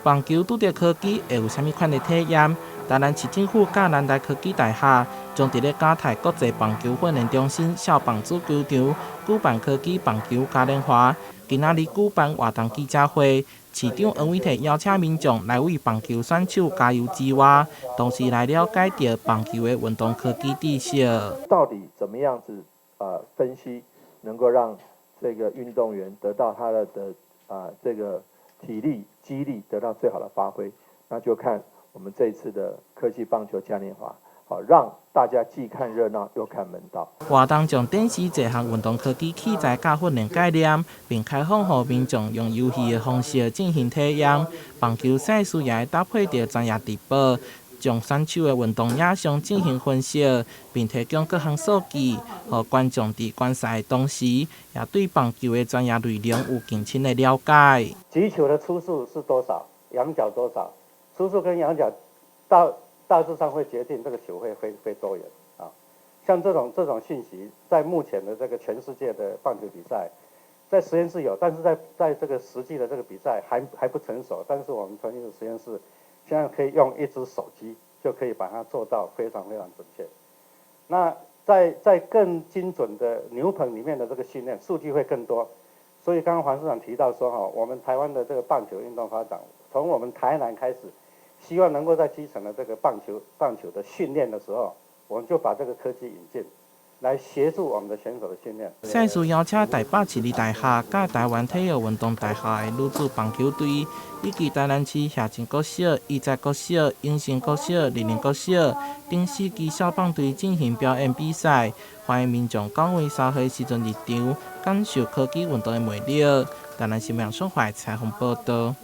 棒球拄著科技會有啥物款的體驗？台南市政府佮南台科技大學將佇咧嘉泰國際棒球訓練中心校棒主球場舉辦科技棒球嘉年華。今仔日舉辦活動記者會，市長黃偉哲邀請民眾來為棒球選手加油之外，同時來了解著棒球的運動科技知識。到底怎麼樣子分析能夠讓這個運動員得到他的這個體力、肌力得到最好的發揮？那就看我們這次的科技棒球嘉年華，好讓大家既看熱鬧又看門道。活動將展示這項運動科技器材佮訓練概念，並開放予民眾用遊戲的方式進行體驗。棒球賽事也會搭配著專業直播，將選手的運動影像進行分析，並提供各項數據，予觀眾佇觀賽的同時，也對棒球的專業內容有更深的了解。擊球的初速是多少？仰角多少？初速跟仰角大致上會決定這個球會飛多遠啊。像這種訊息，在目前的這個全世界的棒球比賽，在實驗室有，但是在這個實際的這個比賽還不成熟。但是我們傳訊實驗室現在可以用一支手機就可以把它做到非常非常準確。那在更精準的牛棚裡面的這個訓練，數據會更多。所以剛剛黃市長提到說，哈，我們台灣的這個棒球運動發展，從我們台南開始，希望能夠在基層的這個棒球的訓練的時候，我們就把這個科技引進，來協助我們的選手的訓練。賽事邀請台北市立大學佮台灣體育運動大學的女子棒球隊，以及台南市協進國小、育才國小、永成國小、立寧國小等四支少棒隊進行表演比賽，歡迎民眾9月3號時陣入場，感受科技運動的魅力。台南新聞雙懷採訪報道。